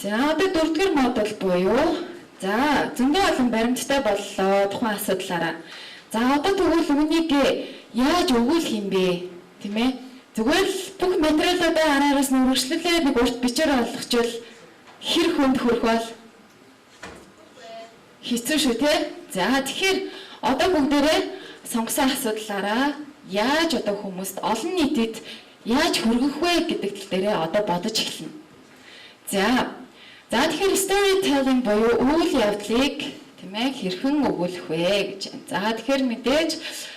За, одоо дөрөвдүгээр модуль буюу за зөндөө олон баримттай боллоо тухайн асуудлаараа. За, одоо тэгвэл үүнийг яаж өгүүлэх юм бэ? Тийм ээ? Зүгээр л бүх материалуудаа араараас нь үргэлжлүүлээд нэг урт бичээр олгочвол хэр хүнд хүрэх бол хэцүү шүү, тий? За, тэгэхээр одоо бүгдээрээ сонгосон асуудлаараа яаж одоо хүмүүст, олон нийтэд яаж хүргэх вэ гэдэг тал дээрээ одоо бодож эхэлнэ. За, тэгэхээр storytelling буюу үйл явдлыг, тийм ээ, хэрхэн өгүүлэх вэ гэж байна. За, тэгэхээр мэдээж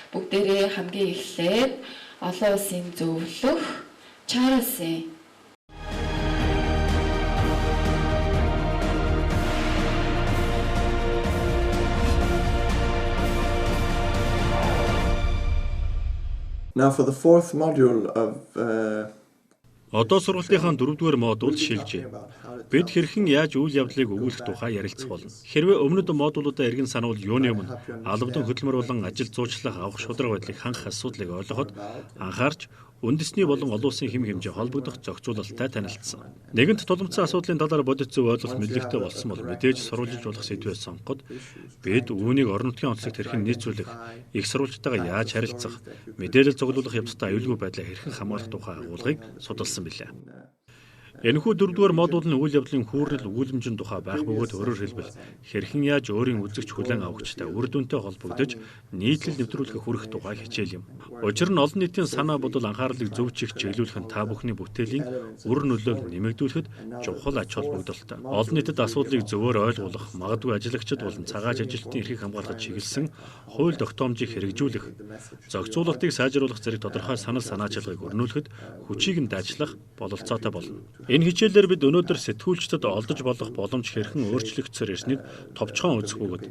бүгдээрээ хамгийн эхлээд олон улсын зөвлөх Чарльзын Now for the fourth module of Одоо сургалтынхаа дөрөвдүгээр модульд шилжээ. Бид хэрхэн яаж үйл явдлыг өгүүлэх тухай ярилцах болно. Хэрвээ өмнөд модулуудаа эргэн санавал юуны өмнө албадан хөдөлмөр болон ажил зуучлах авах шударга байдлыг хангах асуудлыг ойлгоход анхаарч, үндэсний болон олон улсын хэм хэмжээ холбогдох зохицуулалттай танилцсан. Нэгэнт тулгамдсан асуудлын талаар бодит зөв ойлголт мэдлэгтэй болсон бол мэдээж сурвалжилж болох сэдвээ сонгоход бид үүнийг орон нутгийн онцлогт хэрхэн нийцүүлэх, их сурвалжтайгаа яаж харилцах, мэдээлэл цуглуулах явцдаа аюулгүй байдлаа хэрхэн хамгаалах тухай агуулгыг судалсан билээ. Энэхүү дөрөвдүгээр модуль нь үйл явдлын хүүрнэл өгүүлэмжийн тухай байх бөгөөд, өөрөөр хэлбэл, хэрхэн яаж өөрийн үзэгч, хүлээн авагчтай үр дүнтэй холбогдож нийтлэл нэвтрүүлэхээ хүргэх тухай хичээл юм. Учир нь олон нийтийн санаа бодол, анхаарлыг зөв чигт чиглүүлэх нь та бүхний бүтээлийн үр нөлөөг нэмэгдүүлэхэд чухал ач холбогдолтой. Олон нийтэд асуудлыг зөвөөр ойлгуулах, магадгүй ажиллагчид болон цагаач ажилтны эрхийг хамгаалахад чиглэсэн хууль тогтоомжийг хэрэгжүүлэх, зохицуулалтыг сайжруулах зэрэг тодорхой санал санаачилгааг өрнүүлэхэд хүчийг нь дайчлах бололцоотой болно. Энэ хичээлээр бид өнөөдөр сэтгүүлчдэд олдож болох боломж хэрхэн өөрчлөгдсөөр ирснийг товчхон үзэх бөгөөд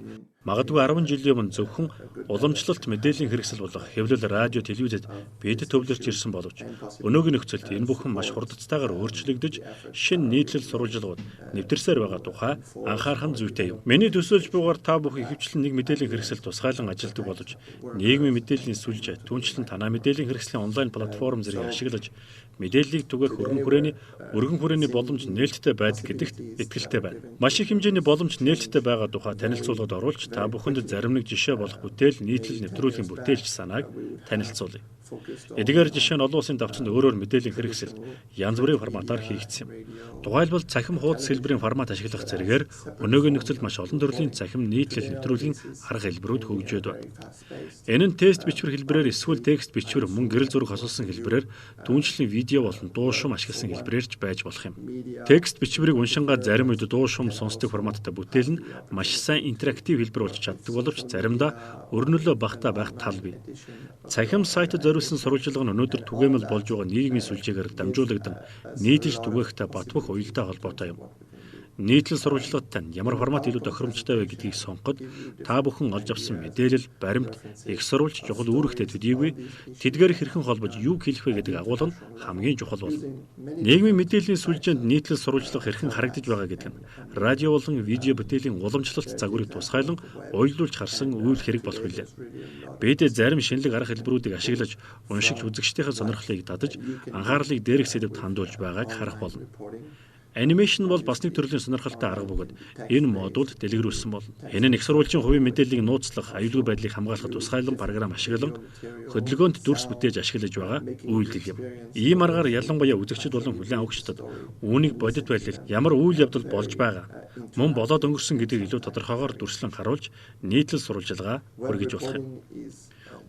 магадгүй 10 жилийн өмнө зөвхөн уламжлалт мэдээллийн хэрэгсэл болох хэвлэл, радио, телевизэд бид төвлөрч ирсэн боловч өнөөгийн нөхцөлд энэ бүхэн маш хурдцтайгаар өөрчлөгдөж, шинэ нийтлэл сурвалжлагууд нэвтэрсээр байгаа тухай анхаарах нь зүйтэй юм. Миний төсөөлж буйгаар та бүхэн ихэвчлэн нэг мэдээллийн хэрэгсэл тусгайлан ажилладаг боловч нийгмийн мэдээллийн сүлжээ, түүнчлэн танай мэдээллийн хэрэгслийн онлайн платформ зэргийг ашиглаж мэдээллийг түгээх өргөн хүрээний боломж нээлттэй байдаг гэдэгт итгэлтэй байна. Маш их хэмжээний боломж нээлттэй байгаа тухай танилцуулгад оруулж, та бүхэнд зарим нэг жишээ болох бүтээл, нийтлэл нэвтрүүлгийн бүтээлч санааг танилцуулъя. Эдгээр жишээ нь олон улсын давтсанд өөрөөр мэдээллийн хэрэгсэлд янз бүрийн форматаар хийгдсэн юм. Тухайлбал, цахим хуудас хэлбэрийн формат ашиглах зэрэгээр өнөөгийн нөхцөлд маш олон төрлийн цахим нийтлэл нэвтрүүлгийн арга хэлбэрүүд хөгжөөд байна. Энэ нь тест бичвэр хэлбэрээр эсвэл текст бичвэр, мөн гэрэл зураг хосолсон хэлбэрээр, түүнчлэн видео болон дуу шум ашигласан хэлбэрээр ч байж болох юм. Текст бичвэрийг уншингаа зарим үед дуу шум сонсдог форматтай бүтээл нь маш сайн интерактив хэлбэр болж чаддаг боловч заримдаа өрнөлөө багатай байх тал бий. Цахим сайтад зориулсан сурвалжлага нь өнөөдөр түгээмэл болж байгаа нийгмийн сүлжээгээр дамжуулагдан нийтэлж түгээхтэй бат бөх уялдаа холбоотой юм. Нийтлэл сурвалжлагад тань ямар формат илүү тохиромжтой вэ гэдгийг сонгоход та бүхэн олж авсан мэдээлэл, баримт, их сурвалж чухал үүрэгтэй төдийгүй тэдгээр хэрхэн холбож, юу хэлэх вэ гэдэг агуулга нь хамгийн чухал болно. Нийгмийн мэдээллийн сүлжээнд нийтлэл сурвалжлага хэрхэн харагдаж байгаа гэдэг нь радио болон видео бүтээлийн уламжлалт загварыг тусгайлан уялдуулж харсан үйл хэрэг болох билээ. Бид зарим шинэлэг арга хэлбэрүүдийг ашиглаж уншигч, үзэгчдийнхээ сонирхлыг татаж, анхаарлыг дээрх сэдэвт хандуулж байгааг харах болно. Animation бол бас нэг төрлийн сонирхолтой арга бөгөөд энэ модульд дэлгэрүүлсэн болно. Энэ нь их сурвалжийн хувийн мэдээллийг нууцлах, аюулгүй байдлыг хамгаалахад тусгайлан програм ашиглан хөдөлгөөнт дүрс бүтээж ашиглаж байгаа үйлдэл юм. Ийм аргаар ялангуяа үзэгчид болон хүлээн авагчдад үүнийг бодит байдалд ямар үйл явдал болж байгаа, мөн болоод өнгөрсөн гэдгийг илүү тодорхойгоор дүрслэн харуулж нийтлэл сурвалжилгаа хүргэж болох юм.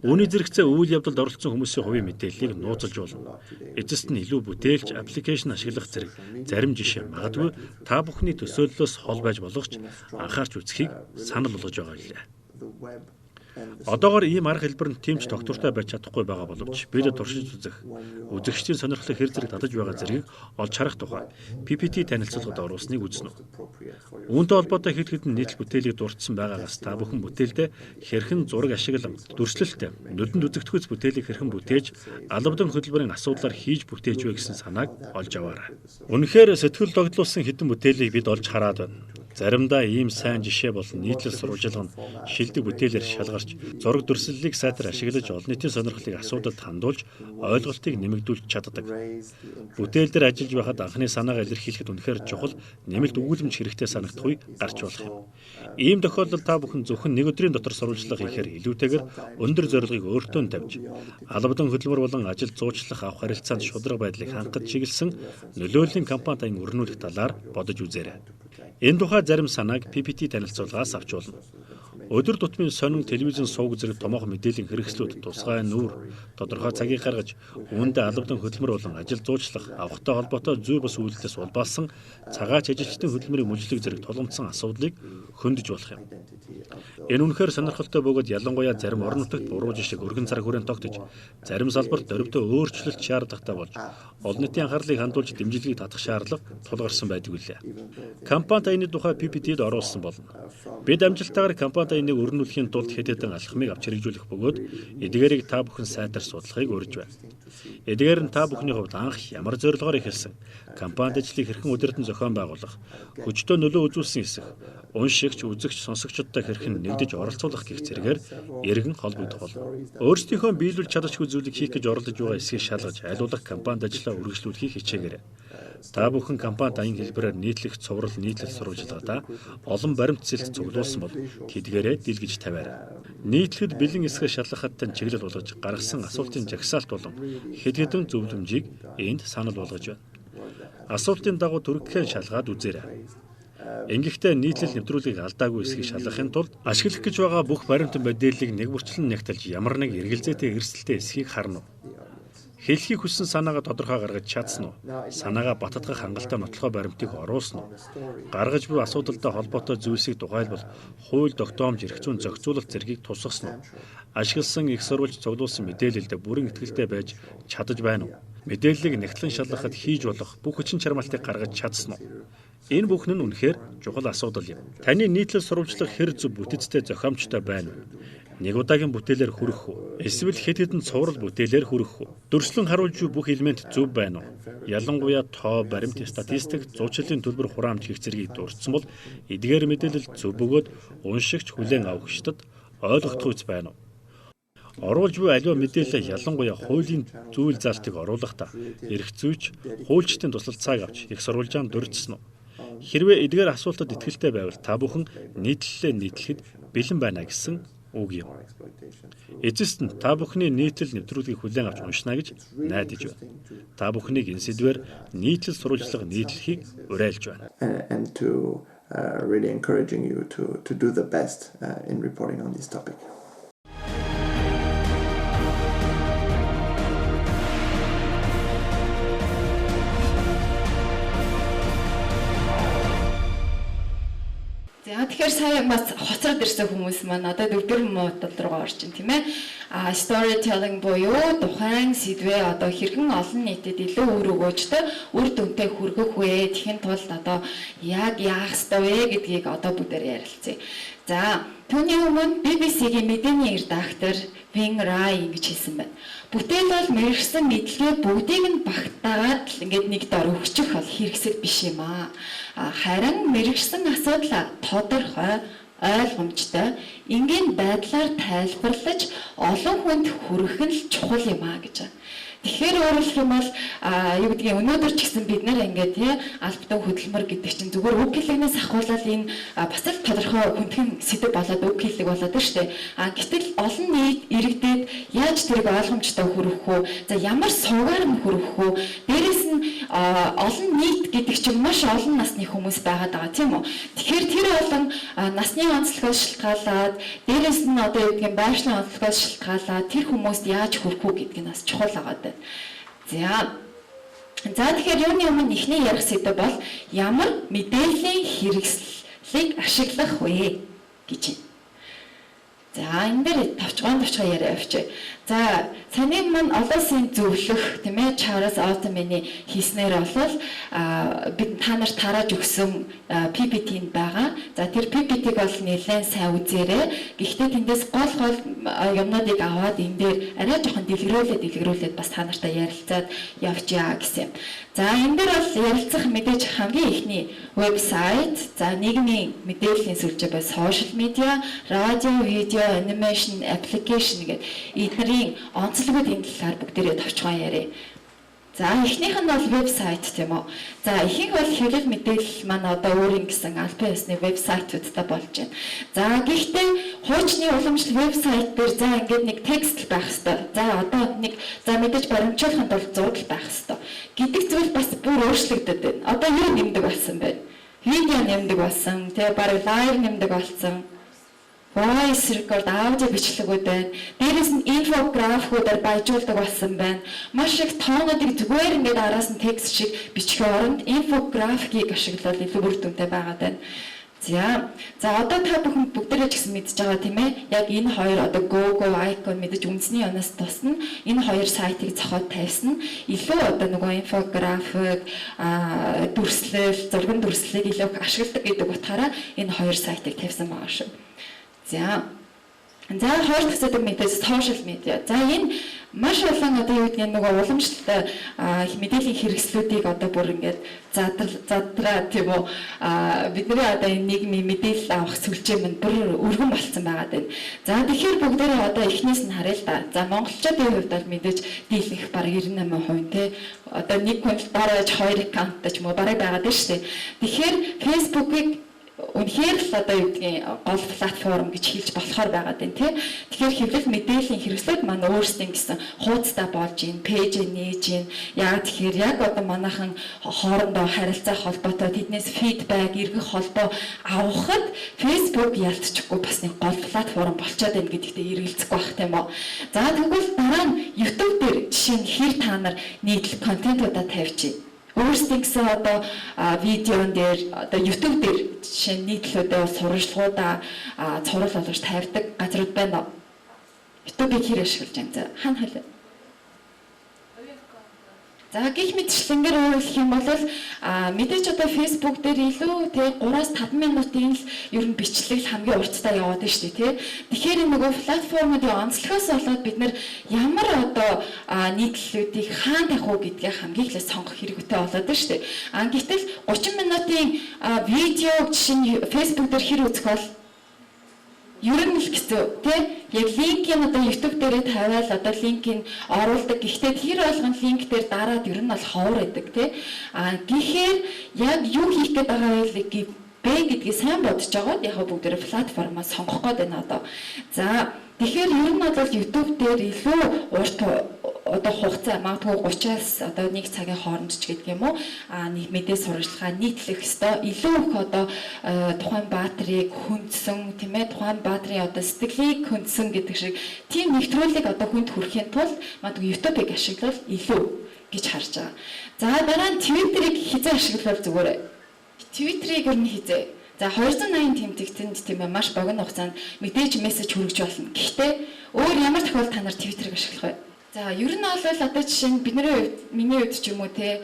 Үүний зэрэгцээ үйл явдалд оролцсон хүмүүсийн хувийн мэдээллийг нууцлж болно. Эцэст нь илүү бүтээлч application ашиглах зэрэг зарим жишээ магадгүй та бүхний төсөөллөөс хол байж болох ч анхаарч үзэхийг санал болгож байгаа билээ. Одоогор ийм арга хэлбэр нь тийм ч тогтвортой байж чадахгүй байгаа боловч бид туршиж үзэх, үзэгчдийн сонирхлыг хэр зэрэг татаж байгаа зэргийг олж харах тухай PPT танилцуулгад оруулсныг үзнэ үү. Үүнтэй холбоотой хэд хэдэн нийтлэл бүтээлийг дурдсан байгаагаас та бүхэн бүтээлдээ хэрхэн зураг ашиглан дүрслэлтэй, нүдэнд үзэгдэхүйц бүтээлийг хэрхэн бүтээж, албадан хөдөлмөрийн асуудлаар хийж бүтээж вэ гэсэн санааг олж аваарай. Үнэхээр сэтгэл догдлуулсан хэдэн бүтээлийг бид олж хараад байна. Заримдаа ийм сайн жишээ болон нийтлэл сурвалжлага нь шилдэг бүтээлээр шалгарч, зураг дүрслэлийг сайтар ашиглаж олон нийтийн сонирхлыг асуудалд хандуулж, ойлголтыг нэмэгдүүлж чаддаг. Бүтээл дээр ажиллаж байхад анхны санаагаа илэрхийлэхэд үнэхээр чухал нэмэлт өгүүлэмж хэрэгтэй санагдах үе гарч болох юм. Ийм тохиолдолд та бүхэн зөвхөн нэг өдрийн дотор сурвалжлага хийхээр илүүтэйгээр өндөр зорилгыг өөртөө нь тавьж, албадан хөдөлмөр болон ажил зуучлах авах харилцаанд шударга байдлыг хангахад чиглэсэн нөлөөллийн кампани тань өрнүүлэх талаар бодож үзээрэй. Энэ тухай зарим санааг PPT танилцуулгаас авч болно. Өдөр тутмын сонин телевизийн сувг зэрэг томоохон мэдээллийн хэрэгслүүд тусгай нүүр, тодорхой цагийг гаргаж, үүндээ албадан хөдөлмөр болон ажил зуучлах, авахтай холбоотой зүй бус үйлдэлээс улбаалсан цагаач ажилчдын хөдөлмөрийн мөлжлөг зэрэг тулгамдсан асуудлыг хөндөж болох юм. Энэ үнэхээр сонирхолтой бөгөөд ялангуяа зарим орон нутагт буруу жишг өргөн цаг хүрээнд тогтож, зарим салбарт дөрвдөө өөрчлөлт шаардлагатай болж, олон нийтийн анхаарлыг хандуулж дэмжлэгийг татах шаардлага тулгарсан байдаг билээ. Компани энэ тухай PPT-д оруулсан болно. Бид амжилттайгаар компани энийг өрнүүлэхийн тулд хэд хэдэн алхмыг авч хэрэгжүүлэх бөгөөд эдгээрийг та бүхэн сайтар судлахыг урьж байна. Эдгээр нь та бүхний хувьд анх ямар зорилгоор эхэлсэн, компанид ажлыг хэрхэн удирдан зохион байгуулах, хүчтэй нөлөө үзүүлсэн эсэх, уншигч, үзэгч, сонсогчдод хэрхэн нэгдэж оролцуулах гэх зэрэгээр эргэн холбогдох болно. Өөрсдийнхөө биелүүлж чадашгүй зүйлийг хийх гэж оролдож байгаа эсхийг шалгаж, айлуулах компанид ажлаа үргэлжлүүлэхийг хичээгээрэй. Та бүхэн компанид аян хэлбэрээр нийтлэх цуврал нийтлэл сурвалжлагадаа олон баримт зэлт цуглуулсан бол тэдгээрээ дийлгэж тавиарай. Нийтлэхэд бэлэн эсхийг шалгахад тань чиглэл болгож гаргасан асуултын жагсаалт болон хэд хэдэн зөвлөмжийг энд санал болгож байна. Асуултын дагуу түргэхэн шалгаад үзээрэй. Ингэхдээ нийтлэл нэвтрүүлгийг алдаагүй эсхийг шалгахын тулд ашиглах гэж байгаа бүх баримт мэдээллийг нэг бүрчлэн нягталж ямар нэг эргэлзээтэй эрсдэлтэй эсхийг харна уу? Хэлхийг хүссэн санаагаа тодорхой гаргаж чадсан уу? Санаагаа баттгах хангалттай нотлохоо баримтыг оруулсан уу? Гаргаж буй асуудалтай холбоотой зүйлсийг тухайлбал хууль тогтоомж, эрх зүйн зохицуулалт зэргийг тусгасан уу? Ашигласан их сурвалж цуглуулсан мэдээлэлд бүрэн итгэлтэй байж чадаж байна уу? Мэдээллийг нягтлан шалгахад хийж болох бүх хүчин чармаалтыг гаргаж чадсан уу? Энэ бүхэн нь үнэхээр чухал асуудал юм. Таны нийтлэл сурвалжлага хэр зөв бүтэцтэй зохиомжтой байна вэ? Нэг удаагийн бүтээлээр хүрэх үү? Эсвэл хэд хэдэн цуврал бүтээлээр хүрэх үү? Дүрслэн харуулж буй бүх элемент зөв байна уу? Ялангуяа тоо, баримт, статистик, зуучлалын төлбөр хураамж гэх зэргийг дурдсан бол эдгээр мэдээлэл зөв бөгөөд уншигч хүлээн авахчдад ойлгохдох үс байна уу? Оруулж буй аливаа мэдээлэл ялангуяа хуулийн зүйл залтыг оруулахдаа эрх зүйч, хуульчдын туслалцааг авч их сурвалжаанд дурдсан уу? Хэрвээ эдгээр асуултад итгэлтэй байвал та бүхэн нийтлэлээ нийтлэхэд бэлэн байна гэсэн үг юм. Эцэст нь та бүхний нийтлэл нэвтрүүлгийг хүлээн авч уншина гэж найдаж байна. Та бүхнийг энэ сэдвээр нийтлэл сурвалжлага нийтлэхийг уриалж байна. And to really encouraging you to do the best in reporting on this topic. За тэгэхээр сая бас хоцроод ирсэн хүмүүс маань одоо дөрөвдүгээр модуль руу орж ин тийм ээ. А storytelling буюу тухайн сэдвээ одоо хэрхэн олон нийтэд илүү үр өгөөжтэй, үр дүнтэй хүргэх вэ? Тэгэхин тулд одоо яг яах ёстой вэ гэдгийг одоо бүгдээр ярилцъя. За түүний өмнө BBC-гийн мэдээний редактор Вин Рай ингэж хэлсэн байна. Бүтээл бол мэргэсэн мэдлэгээ бүгдийг нь багтаагаад л ингээд нэг дор өгчих бол хэрэгсэл биш юм аа. Харин мэргэсэн асуудлаа тодорхой, ойлгомжтой, энгийн байдлаар тайлбарлаж олон хүнд хүргэх нь л чухал юм аа гэж байна. Тэгэхээр өөрөлдөх юм бол юу гэдгийг өнөөдөр ч гэсэн бид нэр ингээд тий албадан хөдөлмөр гэдэг чинь зүгээр үг хэллэгнээс ахуулаад энэ бас л тодорхой хүндхэн сэдэв болоод үг хэллэг болоод байна шүү дээ. А гэтэл олон нийт иргэдэд яаж тэрийг ойлгомжтой хүргэх үү? За ямар сувгаар нь хүргэх үү? Дээрээс нь олон нийт гэдэг чинь маш олон насны хүмүүс байгаад байгаа тийм үү? Тэгэхээр тэр олон насны онцлогоос шалтгаалаад дээрээс нь одоо юу гэдгийг байршлын онцлогоос шалтгаалаад тэр хүмүүст яаж хүрэх үү гэдг нь бас чухал байгаа даа. За тэгэхээр юуны өмнө эхний ярих сэдэв бол ямар мэдээллийн хэрэгслийг ашиглах вэ гэж байна. За, энэ дээр товчгоон товчгоо яриа явчих. За, саний маань олон улсын зөвлөх, тийм ээ, Charles Altman-ы хийснээр бол бид та нарт тарааж өгсөн PPT-нд байгаа. За, тэр PPT-г бол нэлээд сайн үзээрэй. Гэхдээ тэндээс гол гол юмнуудыг аваад энэ дээр арай жоохон дэлгэрүүлээд дэлгэрүүлээд бас та нартай ярилцаад явчихъя гэсэн юм. За, энэ дээр бол ярилцах мэдээж хамгийн эхний вебсайт, за, нийгмийн мэдээллийн сүлжээ бай, social media, радио, видео, animation, application гэдэг эднэрийн онцлогууд энэ талаар бүгдээрээ товчхон яриа. За, эхнийх нь бол вебсайт, тийм үү. За, ихэнх бол хэвлэл мэдээлэл маань одоо өөрийн гэсэн албан ёсны вебсайтуудтай болж байна. За, гэхдээ хуучны уламжлал вебсайт дээр за ингээд нэг текст л байх хэвээр. За, одоо нэг за мэдээж баримтжуулахын тулд зураг байх хэвээр гэдэг зүйл бас бүр өөрчлөгдөд байна. Одоо юу нэмдэг болсон бэ? Видео нэмдэг болсон, тэгээ бараг live нэмдэг болсон, voice record, аудио бичлэгүүд байна. Дээрээс нь инфографикуудаар баяжуулдаг болсон байна. Маш их тоонуудыг зүгээр ингээд араас нь текст шиг бичихийн оронд инфографикийг ашиглавал илүү үр дүнтэй байгаад байна. За. За, одоо та бүхэн бүгдээрээ ч гэсэн мэдж байгаа, тийм ээ. Яг энэ хоёр одоо Google icon мэдэж үндэсний оноос тусна. Энэ хоёр сайтыг зохиод тавьсан. Илүү одоо нөгөө инфографик, дүрслэл, зурган дүрслэлийг илүү их ашигладаг гэдэг утгаараа энэ хоёр сайтыг тавьсан байгаа шүү. За. За, хоёр дахь асуудал мэдээж social media. За, энэ маш олон одоо юу гэдгийг нөгөө уламжлалтай мэдээллийн хэрэгслүүдийг одоо бүр ингээд задрал задраа, тийм үү, бидний одоо энэ нийгмийн мэдээлэл авах сүлжээ мань бүр өргөн болцсон байгаа даа. За, тэгэхээр бүгдээрээ одоо эхнээс нь харъя л да. За, монголчуудын хувьд бол мэдээж дийлэнх бараг 98%, те, одоо нэг хүн л дор хаяж хоёр account тай ч юм уу бараг байгаад байна шүү дээ. Тэгэхээр Facebook-ыг үнэхээр л одоо юу гэдгийг гол платформ гэж хэлж болохоор байгаа даа, тий. Тэгэхээр хэвлэл мэдээллийн хэрэгслүүд маань өөрсдийн гэсэн хуудастай болж ийн, page нээж ийн. Яг тэгэхээр яг одоо манайхан хоорондоо харилцаа холбоотой тэднээс feedback, эргэх холбоо авахад Facebook ялтчихгүй бас нэг гол платформ болчиход байна гэдэгтээ эргэлзэхгүй байх, тийм үү. За, тэгвэл дараа нь YouTube дээр жишээ нь хэр та нар нийтлэг контентуудаа тавьчих, өөрсдийн гэсэн одоо видеон дээр, одоо YouTube дээр жишээ нь нийтлүүдээ, сурвалжлагуудаа цуврал болгож тавьдаг газрууд байна уу? YouTube-ыг хэр ашиглаж байна? За, хана хөл. За, гэх мэтчлэнгээр өөрөлдөх юм бол мэдээж одоо Facebook дээр илүү тэг 3-5 минутын л ер нь бичлэг л хамгийн урттай яваад байна шүү дээ, тий. Тэгэхээр нөгөө платформуудын онцлогоос болоод бид нэр ямар одоо нийтлэлүүдийг хаана тавих уу гэдгийг хамгийн эхлээд сонгох хэрэгтэй болоод байна шүү дээ. Гэтэл 30 минутын видео жишээ нь Facebook дээр хэр үзэх бол ер нь л хэцүү, тий. Яг линкийг одоо YouTube дээрээ тавиал одоо линкийг оруулдаг. Гэхдээ тэр болгон линк дээр дараад ер нь бол ховор байдаг, тий. Гэхээр яг юу хийх гээд байгаа вэ гэдгийг сайн бодож байгаад яг бүгдээрээ платформоо сонгох гээд байна одоо. За, тэгэхээр ер нь бол YouTube дээр илүү урт одоо хугацаа, магадгүй 30-аас одоо 1 цагийн хооронд ч гэдэг юм уу, нэг мэдээ сурвалжлагаа нийтлэх ёстой, илүү их одоо тухайн баатрийг хөндсөн, тийм ээ, тухайн баатрийн одоо сэтгэлийг хөндсөн гэдэг шиг тийм нэвтрүүлэг одоо хүнд хүрэхийн тулд магадгүй YouTube-ыг ашиглавал илүү гэж харж байгаа. За, дараа нь Twitter-ыг хизээ ашиглавал зүгээр? Twitter-ыг ер нь хизээ? За, 280 тэмдэгтэнд, тийм ээ, маш богино хугацаанд мэдээж мессеж хүргэж болно. Гэхдээ өөр ямар тохиолдолд та нар Twitter-ыг ашиглах вэ? За, ер нь бол одоо жишээ нь бидний хувьд, миний хувьд ч юм уу, те,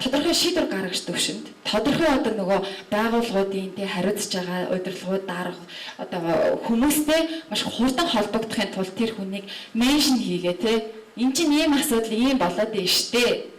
тодорхой шийдвэр гаргах төвшөнд, тодорхой одоо нөгөө байгууллагуудын, те, хариуцж байгаа удирдлагууд, дарга одоо хүмүүстэй маш хурдан холбогдохын тулд тэр хүнийг mention хийгээ, те, эн чинь ийм асуудал ийм болоод байна штэ,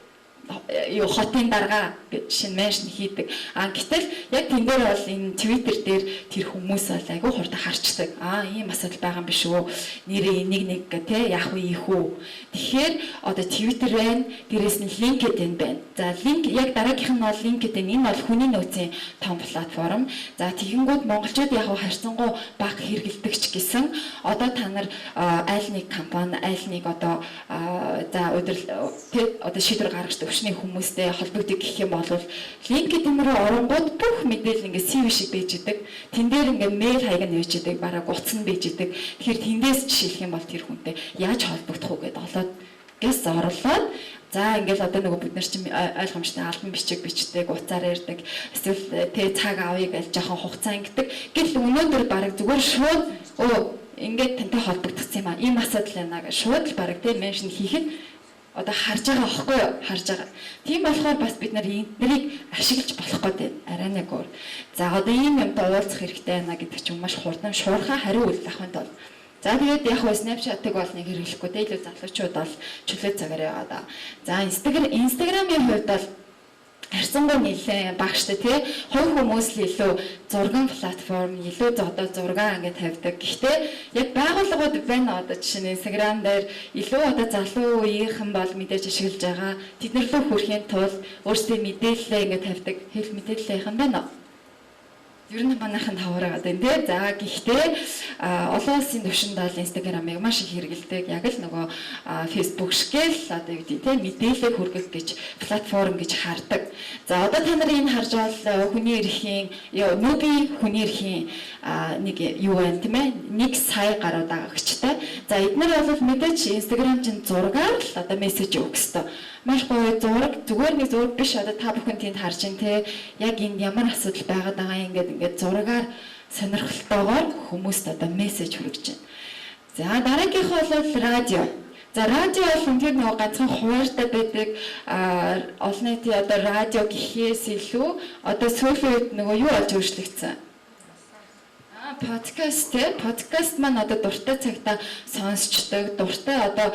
юу хотын дарга гэж жишээ нь mention хийдэг. Гэтэл яг тэн дээр бол энэ Twitter дээр тэр хүмүүс бол айгүй хурдан харчдаг. Ийм асуудал байгаа юм биш үү? Нэрээ энийг нэг гэ те яах вэ, ийх үү? Тэгэхээр одоо Twitter байна, дээрээс нь LinkedIn байна. За, link яг дараагийнх нь бол LinkedIn. Энэ бол хүний нөөцийн том платформ. За, тэгэнгүүт монголчууд яг харьцангуй бага хэрэгэлдэг ч гэсэн одоо та нар аль нэг компани, аль нэг одоо за удирдал тэ одоо шийдвэр гаргаж төвшний хүмүүстэй холбогддог гэх юм бол LinkedIn руу оронгууд бүх мэдээлэл ингээ CV шиг байж идэг. Тэн дээр ингээ мэйл хаяг нь байж идэг, бараг утас нь байж идэг. Тэгэхээр тэндээс жишээлх юм бол тэр хүнтэй яаж холбогдох уу гэдээ олоод гэс орлоод. За, ингээл одоо нөгөө бид нар чинь ойлгомжтой албан бичиг бичдэг, утсаар ярьдаг, эсвэл тэ цаг авъя гэж жоохон хугацаа ингэдэг. Гэтэл өнөөдөр бараг зүгээр шууд Өө, ингээд тантай холбогдсон юм а. Ийм асуудал байна гэж шууд л бараг те mention хийхэд одоо харж байгаа байхгүй юу? Харж байгаа. Тийм болохоор бас бид нар эднэрийг ашиглаж болох гэдэг арай нэг өөр. За, одоо ийм юмтай уулзах хэрэгтэй байна гэдэг чинь маш хурдан шуурхаа хариу үйлдэл авахын тулд. За, тэгээд яг хөө Snapchat-ыг бол нэг хэрэглэхгүй те, илүү залуучууд бол чөлөө цагаар яваад байгаа. За, Instagram-ийн хувьд бол харьцангуй нэлээд багштай тий, хувь хүмүүс л илүү зурган платформ, илүү одоо зураг ингээд тавьдаг. Гэхдээ яг байгууллагууд байна, одоо жишээ нь Instagram дээр илүү одоо залуу үеийнхэн бол мэдээж ашиглаж байгаа. Тэд нар рүү хүрэхийн тулд өөрсдийн мэдээлэлээ ингээд тавьдаг. Хэл мэдээллийнхэн байна уу? Ер нь манайхан таваараа байна тий. За, гэхдээ олон улсын түвшинд бол Instagram-ыг маш их хэрэглэдэг. Яг л нөгөө Facebook шиг л одоо юу гэдэг тий, мэдээлэл хүргэх гэж платформ гэж хардаг. За, одоо та нар энэ харж байгаа хүний эрхийн, нүүбийн хүний эрхийн нэг юу байна тийм ээ? 1 сая гаруй дагагчтай. За, эднэр бол мэдээж Instagram чинь зургаар л одоо мессеж өгөх ёстой, маш гоё зураг, зүгээр нэг зураг биш, одоо та бүхэн тэнд харж байна те, яг энд ямар асуудал байгаад байгаа, ингээд ингээд зурагаар сонирхолтойгоор хүмүүст одоо мессеж хүргэж байна. За, дараагийнх бол радио. За, радио бол үнэхээр нөгөө ганцхан хуваартай байдаг, олон нийтийн одоо радио гэхээс илүү одоо сүүлийн үед нөгөө юу болж өөрчлөгдсөн? Подкаст те, подкаст маань одоо дуртай цагтаа сонсчдаг, дуртай одоо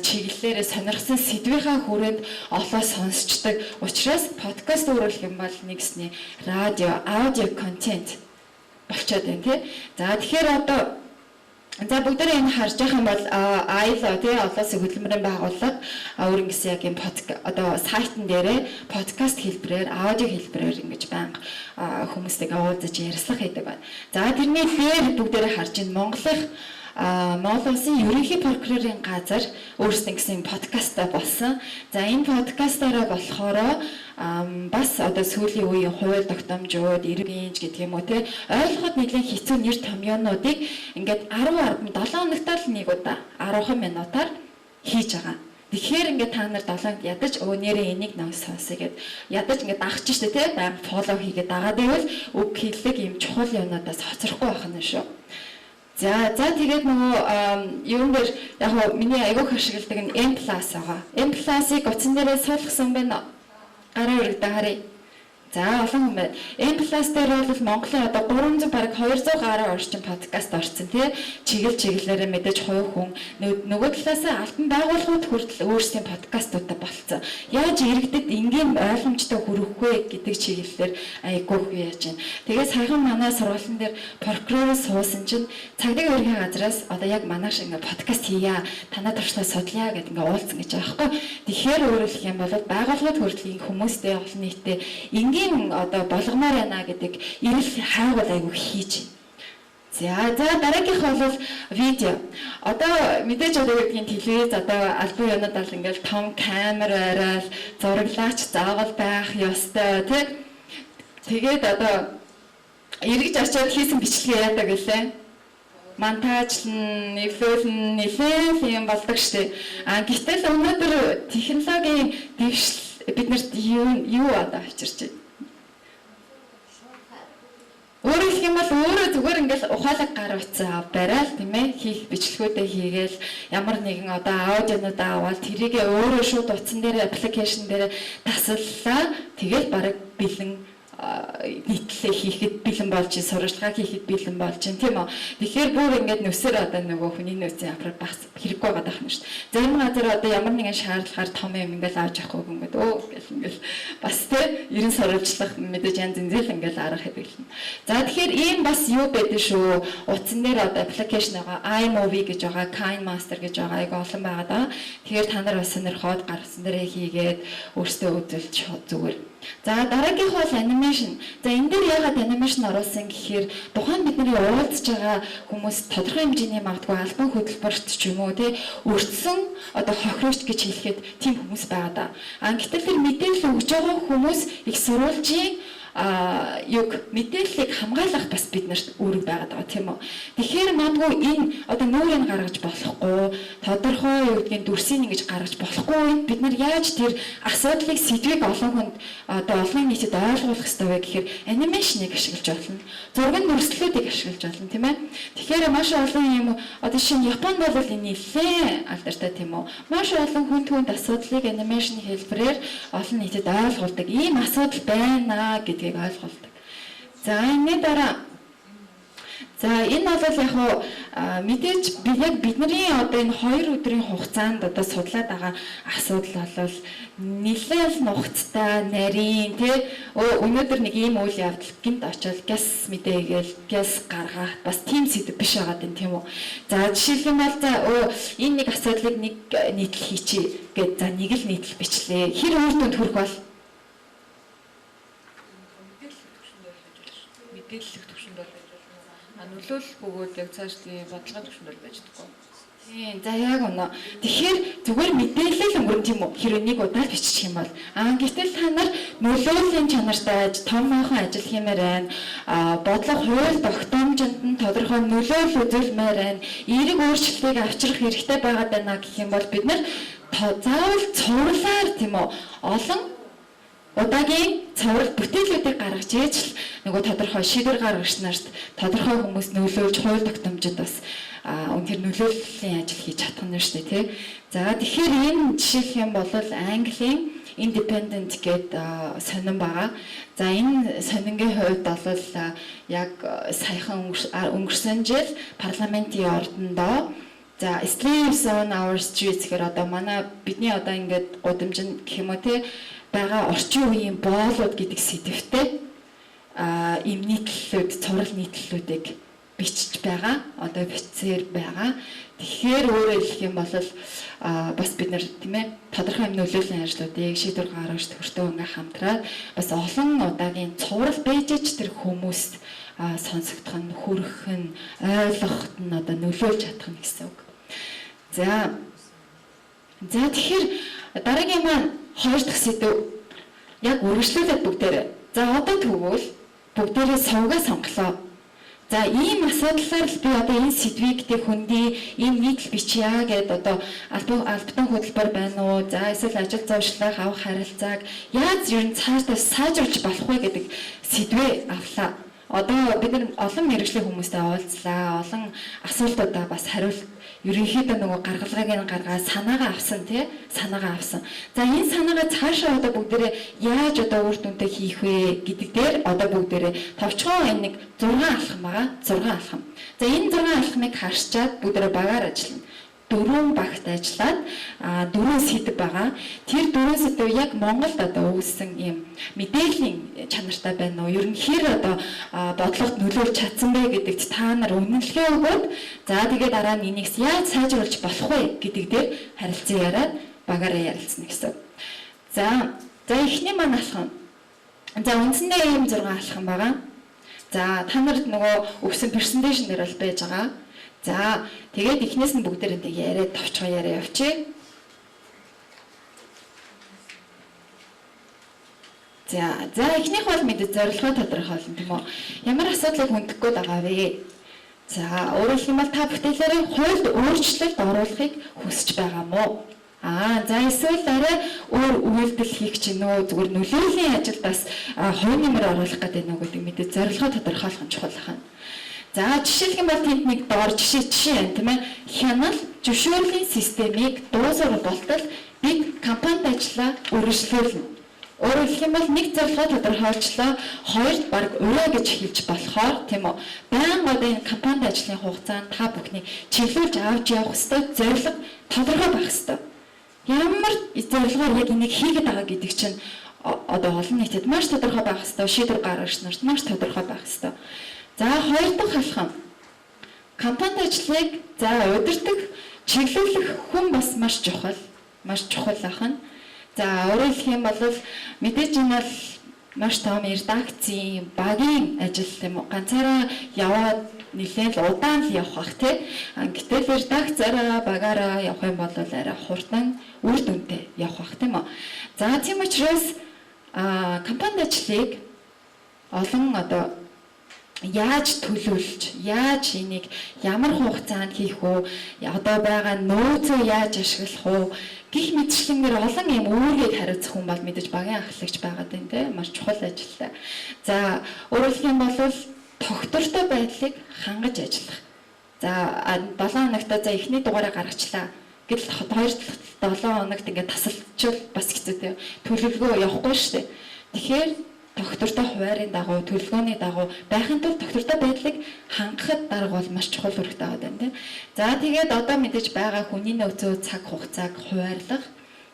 чиглэлээрээ сонирхсан сэдвийнхаа хүрээнд олоо сонсчдаг учраас подкаст өөрөлдөх юм бол нэгсний радио, аудио контент болчоод байна тий. За, тэгэхээр одоо за, бүгдээрээ энэ харж байгаа юм бол ILO тий, олон улсын хөдөлмөрийн байгууллага өөр ингэсэн яг юм одоо сайтн дээрээ подкаст хэлбэрээр, аудио хэлбэрээр ингэж байнга хүмүүстэйгээ уулзаж ярилцлага хийдэг байна. За, тэрний дээр бүгдээрээ харж байна, Монгол Улсын ерөнхий прокурорын газар өөрсдөө гэсэн подкастаа болсон. За, энэ подкастаараа болохоор бас одоо сүүлийн үеийн хууль тогтоомжууд, иргэнж гэдэг юм уу те, ойлгоход нэлээд хэцүү нэр томьёонуудыг ингээд 10 10 7 хоногт л нэг удаа 10 минутаар хийж байгаа. Тэгэхээр ингээд та нар 7 ядаж өө нэрээ энийг нэг сонсъё гэд ядаж ингээд дагч штэ те, байнга follow хийгээд дагаад байвал үг хэллэг ийм чухал юмнуудаас хоцрохгүй байх нь шүү. За, тэгээд нөгөө юун дээр яг нь миний айгүйх ашигладаг нь M+ байгаа. M+-ыг утсан дээрээ суулгасан байна. Гараа өргөдөө харъя. За, олон хүн байна. M+ дээр бол Монголын одоо 300, бараг 200 гаруй орчим подкаст орсон тий. Чиглэл чиглэлээрээ мэдээж хувь хүн, нөгөө талаас албан байгууллагууд хүртэл өөрсдийн подкастуудаа болцсон. Яаж иргэдэд энгийн ойлгомжтой хүргэх вэ гэдэг чиглэлээр айгүй их яаж байна. Тэгээ саяхан манай сургуулийн дээр прокурор суусан чинь цагдаагийн ерөнхий газраас одоо яг манай шиг ингээ подкаст хийя, танаа туршлага судлаа гэдэг ингээ уулзсан гэж байгаа байхгүй. Тэгэхээр өөрөлдөх юм бол байгууллагууд хүртэл хүмүүстэй олон нийтэд энгийн одоо болгомоор байна гэдэг эрэл хайгуул айгүй хийж. За, дараагийнх бол видео. Одоо мэдээж одоо гэдгийг телевиз, одоо албан юунууд бол ингээл том камер бариад зураглаач заавал байх ёстой тий. Тэгээд одоо эргэж очиод хийсэн бичлэгээ яадаг гэлээ? Монтажлан, эвлүүлэн нэлээд юм болдог штеп. А гэтэл өнөөдөр технологийн дэвшил биднэрт юу одоо авчирч байна? Өөрөөр хэлэх юм бол өөрөө зүгээр ингээл ухаалаг гар утсаа барайл тийм ээ, хийх бичлэгүүдээ хийгээл, ямар нэгэн одоо аудионуудаа аваад тэрийгээ өөрөө шууд утсан дээр application дээр тасаллаа, тэгэл бараг бэлэн, нийтлэлээ хийхэд бэлэн болж, сурвалжлагаа хийхэд бэлэн болж чинь тийм үү. Тэгэхээр бүр ингээд нүсэр одоо нөгөө хүний нөөцийн аппарат бас хэрэггүй байгаа дах нь шүү дээ. Зарим газар одоо ямар нэгэн шаардлагаар том юм ингээл авч явахгүй ингээд өө гэл ингээл бас те, ерэн сурвалжлах мэдээж янз янз л ингээл арга хэрэглэнэ. За, тэгэхээр ийм бас юу байдаг шүү. Утсан дээр одоо application байгаа, iMovie гэж байгаа, KineMaster гэж байгаа, айгу олон байгаа да. Тэгэхээр та нар бас сонирхоод гаргасан дээрээ хийгээд өөрсдөө үзүүлж зүгээр. За, дараагийнх бол animation. За, энэ дээр яагаад animation оруулсан гэхээр тухайн бидний уулзж байгаа хүмүүс тодорхой хэмжээний магадгүй албан хөдөлмөрт ч юм уу тий, өртсөн одоо хохирогч гэж хэлэхэд тийм хүмүүс байгаа да. А гэтэл тэр мэдээлэл өгж байгаа хүмүүс их сурвалжийн Юг мэдээллийг хамгаалах бас бид нарт үүрэг байгаад байгаа, тийм үү. Тэгэхээр магадгүй энэ одоо нүүрийг гаргаж болохгүй, тодорхой юу гэдгийг дүрсийг ингэж гаргаж болохгүй үед бид нар яаж тэр асуудлыг, сэдвийг олон хүнд, одоо олон нийтэд ойлгуулах ёстой вэ гэхээр animation ыг ашиглаж болно. Зургийн дүрслэлүүдийг ашиглаж болно, тийм ээ. Тэгэхээр маш олон юм, одоо шинэ Японд бол энэ нэлээд алдартай, тийм үү. Маш олон хүнд хүнд асуудлыг animation хэлбэрээр олон нийтэд ойлгуулдаг. Ийм асуудал байна гэдгийг ойлгуулдаг. За, энэний дараа, за, энэ бол яг уу мэдээж би яг бидний одоо энэ 2 өдрийн хугацаанд одоо судлаад байгаа асуудал бол нэлээд нухацтай, нарийн, тий, өнөөдөр нэг ийм үйл явдал гинт очоод гяс мэдээгээл гяс гаргаах бас тийм сэдэв биш байгаа юм, тийм үү. За, жишээлх юм бол, за, энэ нэг асуудлыг нэг нийтлэл хийчихье гэд, за, нэг л нийтлэл бичлээ. Хэр үр дүнд хүрэх бол? Мэдээллэх төвшөнд бол байж болно. А нөлөөлөх бөгөөд яг цаашлын бодлогын төвшөнд бол байж чадахгүй. Тийм, за, яг үнэ. Тэгэхээр зүгээр мэдээлэл өнгөрөн, тийм үү? Хэрвээ нэг удаа л бичих юм бол. Гэтэл та нар нөлөөллийн чанартай томоохон ажил хиймээр байна. Бодлого, хууль тогтоомжинд нь тодорхой нөлөөлөл үзүүлмээр байна. Эерэг өөрчлөлтийг авчрах хэрэгтэй байгаад байна гэх юм бол бид нар заавал цувралаар, тийм үү? Олон удаагийн цуврал бүтээлүүдийг гаргаж ээж л нөгөө тодорхой шийдвэр гаргагч нарт, тодорхой хүмүүс нөлөөлж, хууль тогтоомжид бас үнэхээр нөлөөллийн ажил хийж чадах нь шүү дээ, тий. За, тэгэхээр энэ жишээлх юм бол Английн Independent гэдэг сонин байгаа. За, энэ сонингийн хувьд бол яг саяхан өнгөрсөн жил парламентын ордондоо, за, "Slaves on our streets" гэхээр одоо манай бидний одоо ингээд гудамжинд гэх юм уу, те, байгаа орчин үеийн боолууд гэдэг сэдэвтэй ийм нийтлэлүүд, цуврал нийтлэлүүдийг бичиж байгаа. Одоо бичсээр байгаа. Тэгэхээр өөрөөр хэлэх юм бол бас бид нар, тийм ээ, тодорхой юм нөлөөллийн ажлуудыг шийдвэр гаргаж төртөө ингээ хамтраад бас олон удаагийн цуврал байж ч тэр хүмүүст сонсогдох нь, хүрэх нь, ойлгоход нь одоо нөлөөлж чадах нь гэсэн үг. За, тэгэхээр дараагийн маань хоёр дахь сэдэв яг үргэлжлүүлээд бүгдээрээ. За, одоо тэгвэл бүгдээрээ сувгаа сонголоо. За, ийм асуудлаар л би одоо энэ сэдвийг тэг хөндий, ийм нийтлэл бичье гэдээ одоо албан хөтөлбөр байна уу? За, эсвэл ажил зуршлах, авах харилцааг яаж ер нь цаашдаа сайжруулж болох вэ гэдэг сэдвээ авлаа. Одоо бид нар олон мэргэжлийн хүмүүстэй уулзлаа, олон асуултуудаа бас хариулт, ерөнхийдөө нөгөө гаргалгааг нь гаргаад санаагаа авсан, тий, санаагаа авсан. За, энэ санаагаа цаашаа одоо бүгдээрээ яаж одоо үр дүнтэй хийх вэ гэдэг дээр одоо бүгдээрээ товчхон энэ нэг 6 алхам байгаа. 6 алхам. За, энэ 6 алхмыг харчаад бүгдээрээ багаар ажиллана, дөрвөн багт ажиллаад дөрвөн сэдэв байгаа. Тэр дөрвөн сэдэв яг Монголд одоо үүссэн ийм мэдээллийн чанартай байна уу? Ер нь хэр одоо бодлогод нөлөөлж чадсан бэ гэдэгт та нар үнэлгээ өгөөд, за, тэгээд дараа нь энийг яаж сайжруулж болох вэ гэдэг дээр харилцан яриад багаараа ярилцсан гэсэн. За, эхний маань алхам. За, үндсэндээ ийм 6 алхам байгаа. За, та нарт нөгөө өгсөн presentation дээр бол байж байгаа. За, тэгээд эхнээс нь бүгдээр энэ яриад товчхон яриа явчих. За, эхнийх бол мэдээ зорилгоо тодорхойлно, тийм үү? Ямар асуудлыг хөндөх гээд байгаа вэ? За, өөрөөр хэлэх юм бол та бүтээлээрээ хуульд өөрчлөлт оруулахыг хүсэж байгаа юм уу? За, эсвэл арай өөр үйлдэл хийх чинь нөө зүгээр нөлөөллийн ажилд бас хувь нэмэр оруулах гэдэг нөө гэдэг мэдээ зорилгоо тодорхойлох нь чухал байна. За, жишээлх юм бол тэнд нэг доор жишээ байна, тийм ээ. Хянал зөвшөөрлийн системийг дуусгах болтол бид компанид ажлаа үргэлжлүүлнэ. Өөрөөр хэлэх юм бол нэг зорилгоо тодорхойлчлоо, хоёрт баг ураа гэж хэлж болохоор, тийм үү. Байнга одоо энэ компанид ажлын хугацаанд та бүхний чиглүүлж авч явах ёстой зорилго тодорхой байх ёстой. Ямар зорилгоор яг энийг хийгээд байгаа гэдэг чинь одоо олон нийтэд маш тодорхой байх ёстой, шийдвэр гаргагч нарт маш тодорхой байх ёстой. За, хоёр дахь алхам. Компанид ажлыг, за, удирдах, чиглүүлэх хүн бас маш чухал. Маш чухал ахна. За, өөрөөр хэлэх юм бол мэдээж энэ бол маш том редакцийн багийн ажил, тийм үү? Ганцаараа яваад нэлээд л удаан л явах бах, тий. Гэтэл редакцаараа багаараа явах юм бол арай хурдан, үр дүнтэй явах бах, тийм үү? За, тийм учраас компанид ажлыг Олон одоо яаж төлөвлөж, яаж энийг ямар хугацаанд хийх үү, одоо байгаа нөөцөө яаж ашиглах уу гэх мэтчлэнгээр олон юм үүргийг хариуцах хүн бол мэдээж багийн ахлагч байгаад байна те, маш чухал ажилтай. За, өөрөөр хэлэх юм бол тогтвортой байдлыг хангаж ажиллах. За, 7 хоногт за эхний дугаараа гаргачлаа. Гэтэл 2 7 хоногт ингээд тасалчвал бас хэцүү те. Төлөвлөгөө явахгүй шүү дээ. Тэгэхээр тогтвортой хуваарын дагуу, төлөвлөгөөний дагуу байхын тулд тогтвортой байдлыг хангахад дарга бол маш чухал үүрэгтэй байгаа юм тийм. За, тэгээд одоо мэдээж байгаа хүний нөөцөө цаг хугацааг хуваарлах.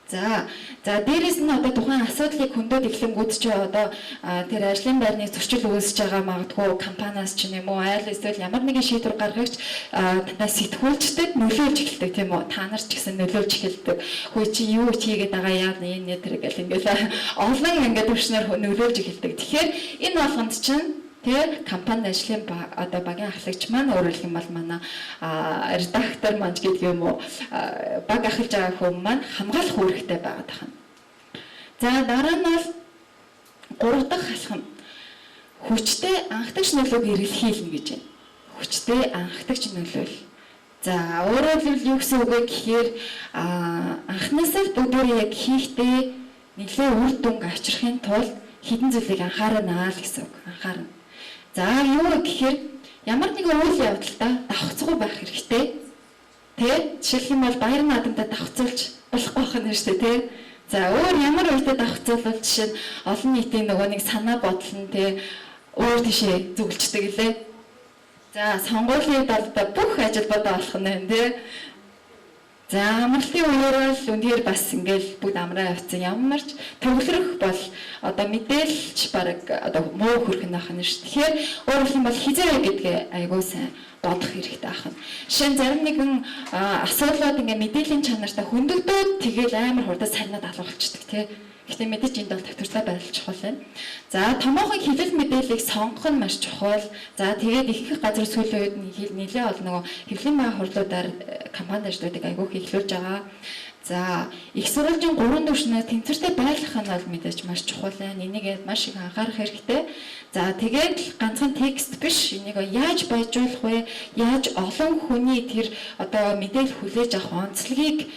За дээрэс нь одоо тухайн асуудлыг хөндөд эхлэнгүүд чи одоо тэр ажлын байрны зөрчил үүсэж байгаа магадгүй компаниас ч юм уу, айл эсвэл ямар нэгэн шийдвэр гаргагч танаас сэтгүүлчдэд нөлөөлж эхэлдэг тийм үү? Та нар ч гэсэн нөлөөлж эхэлдэг. Хөөе чи юу хийгээд байгаа яа энэ тэр гэл ингээл олон ингээд төвшнөр нөлөөлж эхэлдэг. Тэгэхээр энэ болгонд чинь тэ компанид ажлын одоо багийн ахлагч маань өөрөөр хэлэх юм бол манай редактор маань гэдэг юм уу, баг ахалж байгаа хүн маань хамгаалах үүрэгтэй байгаад байна. За, дараа нь бол 3 дахь алхам хүчтэй анхдагч нөлөөг эргэлхийлнэ гэж байна. Хүчтэй анхдагч нөлөөл. За, өөрөөр хэлбэл юу гэсэн үг вэ гэхээр анхнаасаа л бүгдээрээ яг хийхдээ нэлээ үр дүнг авчрахын тулд хэдэн зүйлийг анхаарна л гэсэн үг. Анхаарна. За, юу гэхээр ямар нэгэн үйл явдалтай давхцгүй байх хэрэгтэй. Тэ? Жишээлх юм бол баяр наадамдаа давхцуулж болохгүй байх нь шүү дээ, тэ? За, өөр ямар үедээ давхцуулбал жишээ нь олон нийтийн нөгөө нэг санаа бодол нь тэ өөр тийшээ зүгэлждэг лээ. За, сонгуулийн далдаа бүх ажил бодоо болох нь байна, тэ? За, амралтын үеэр л үнээр бас ингээл бүгд амраа явцсан. Ямар ч төвлөрөх бол одоо мэдээлж бараг одоо муу хөрх нь ах нь шүү. Тэгэхээр өөрөөр хэлбэл бол хизээ гэдгээ айгуу сайн бодох хэрэгтэй ах нь. Жишээ нь зарим нэгэн асуудлууд ингээ мэдээллийн чанартай хөндөгдөөд тэгэл амар хурдан сарнаад алга болчдөг тий. Гэхдээ мэдээж энд бол тогтвортой байдал чухал байна. За, томоохон хэвлэл мэдээллийг сонгох нь маш чухал. За, тэгээд ихэнх газар сүүлийн үед нэлээ олон нөгөө хэвлэлийн баа хурлуудаар компани ажлуудыг айгүйх эхлүүлж байгаа. За, их сурвалжийн 3 түвшнээр тэнцвэртэй байлгах нь бол мэдээж маш чухал байна. Энийг маш их анхаарах хэрэгтэй. За, тэгээд л ганцхан текст биш. Энийг яаж баяжуулах вэ? Яаж олон хүний тэр одоо мэдээлэл хүлээж авах онцлогийг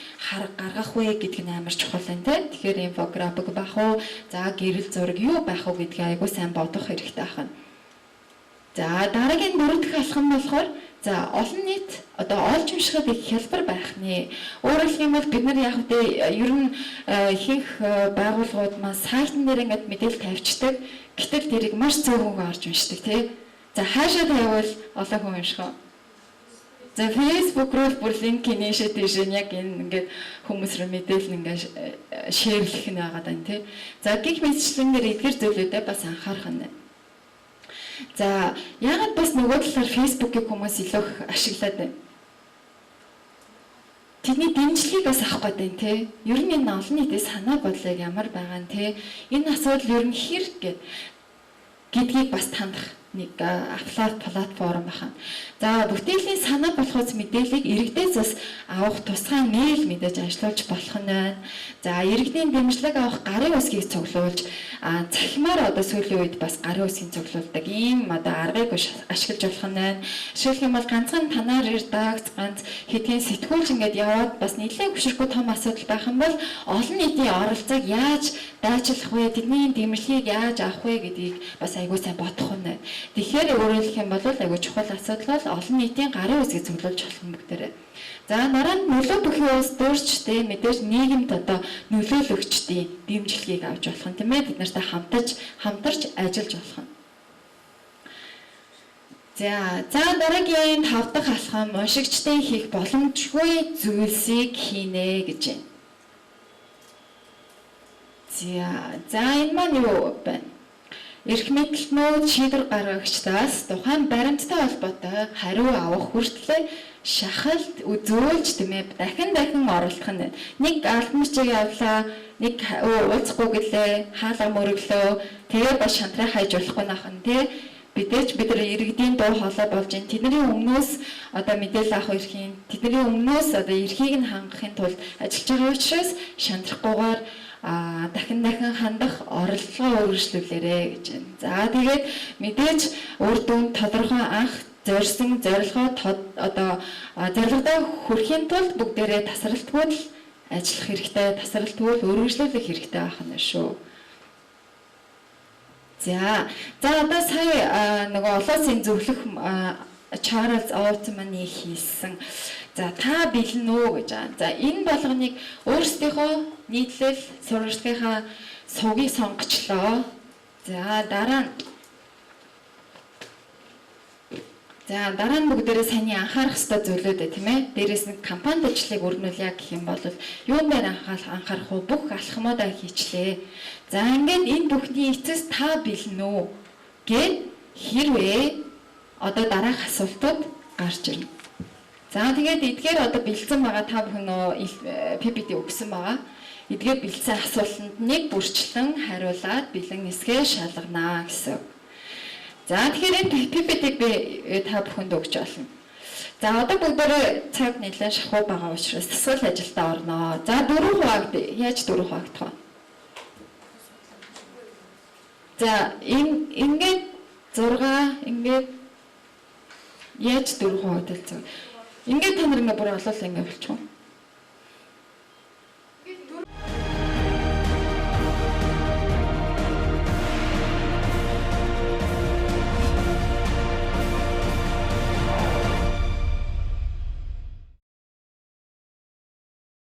гаргах вэ гэдг нь амар чухал байна, тэ. Тэгэхээр инфографик байх уу? За, гэрэл зураг юу байх уу гэдгийг айгуу сайн бодох хэрэгтэй байна. За, дараагийн 4 дахь алхам болохоор за, олон нийт одоо олж уншихад их хялбар байх нэ. Өөрөөр хэлэх юм бол бид нар яг үгүй ер нь ихэнх байгууллагууд маань сайтн дээр ингээд мэдээлэл тавьчихдаг. Гэтэл тэрийг маш цөөхөн орж уншдаг тий. За, хаашаа тавиул олон хүн унших вэ? За, Facebook руу бүр линк нээшээ тийшээ яг энэ ингээд хүмүүс рүү мэдээлэл ингээд шеэрлэх нь байгаа даа тий. За, гих мэтчлэнгээр эдгэр зүйлүүдэд бас анхаарах нь. За, яагаад бас нөгөө талаар Facebook-ийг хүмүүс илүү их ашиглаад байна? Тэдний дэмжлэгийг бас авах гээд байна тий. Ер нь энэ олон нийтийн санаа бодлыг ямар байгаа нь тий. Энэ асуудал ер нь хэр гэдгийг бас танах нэг платформ байна. За, бүтээлийн санаа болохоос мэдээллийг иргэдээс бас авах тусгай мэйл мэдээж ажиллуулж болох нь байна. За, иргэдийн дэмжлэг авах гарын үсгийг цуглуулж цахимаар одоо сүүлийн үед бас гарын үсгийг цуглуулдаг ийм одоо аргыг ашиглаж болох нь байна. Жишээлх юм бол ганцхан танаар редакц ганц хэдийн сэтгүүлч ингээд яваад бас нэлээд хөшөргүй том асуудал байх юм бол олон нийтийн оролцоог яаж дайчлах вэ? Тэдний дэмжлэгийг яаж авах вэ гэдгийг бас айгүй сайн бодох нь байна. Тэгэхээр өөрөөр хэлэх юм бол айгүй чухал асуудал бол олон нийтийн гарын үсгийг цуглуулж болох юм бүгдээрээ. За, дараа нь нөлөө бүхий улс төрчтэй мэдээж нийгэмд одоо нөлөөлөгчдийн дэмжлэгийг авч болох нь тийм ээ. Бид нартай хамтарч ажиллаж болох нь. За дараагийн 5 дахь алхам уншигчдын хийх боломжгүй зүйлсийг хийнэ гэж байна. За энэ маань юу байна? Эрх мэдэлтнүүд шийдвэр гаргагчдаас тухайн баримттай холбоотой хариу авах хүртлээр шахалт зөөлж тийм ээ дахин дахин оролдох нь. Нэг албан бичиг явлаа, нэг уулзахгүй гэлээ, хаалга мөрөглөө, тэгээд бас шантраа хайж болохгүй нах нь тий. Мэдээж бид нар иргэдийн дуу хоолой болж байна. Тэдний өмнөөс одоо мэдээлэл авах эрхийн, тэдний өмнөөс одоо эрхийг нь хангахын тулд ажиллаж байгаа учраас шантрахгүйгээр Дахин дахин хандах оролдлогоо үргэлжлүүлээрэ гэж байна. За тэгээд мэдээж үр дүн тодорхой анх зорьсон зорилгоо одоо зорилгодоо хүрэхийн тулд бүгдээрээ тасралтгүй л ажиллах хэрэгтэй, тасралтгүй л үргэлжлүүлэх хэрэгтэй байх нь шүү. За одоо сая нөгөө олон улсын зөвлөх Чарльз Олтманы хийсэн. За та бэлэн үү гэж байгаа. За энэ болгоныг өөрсдийнхөө нийтлэл сурвалжлагынхаа сувгийг сонгочлоо. За дараа нь бүгдээрээ саяны анхаарах ёстой зүйлүүд ээ, тийм ээ. Дээрээс нь компанид ажлыг өрнүүлье гэх юм бол юун дээр анхаарах вэ? Бүх алхмуудаа хийчлээ. За ингээд энэ бүхний эцэс та бэлэн үү гэд хэрвээ одоо дараах асуултууд гарч ирнэ. За тэгээд эдгээр одоо бэлдсэн байгаа та бүхэн нөө PPT өгсөн байгаа. Эдгээр бэлдсэн асуултанд нэг бүрчлэн хариулаад бэлэн эсгээ шалганаа гэсэн. За тэгэхээр энэ PPT-г би та бүхэнд өгч болно. За одоо бүгдээрээ цаг нэлээд шахуу байгаа учраас тасгал ажилдаа орноо. За 4 хуваагдъя. Яаж 4 хуваагдах вэ? За ингээд 6 ингээд яаж 4 хуваагдал зөв. Ингээд та нар ингээд бүр олоол ингээд болчих уу?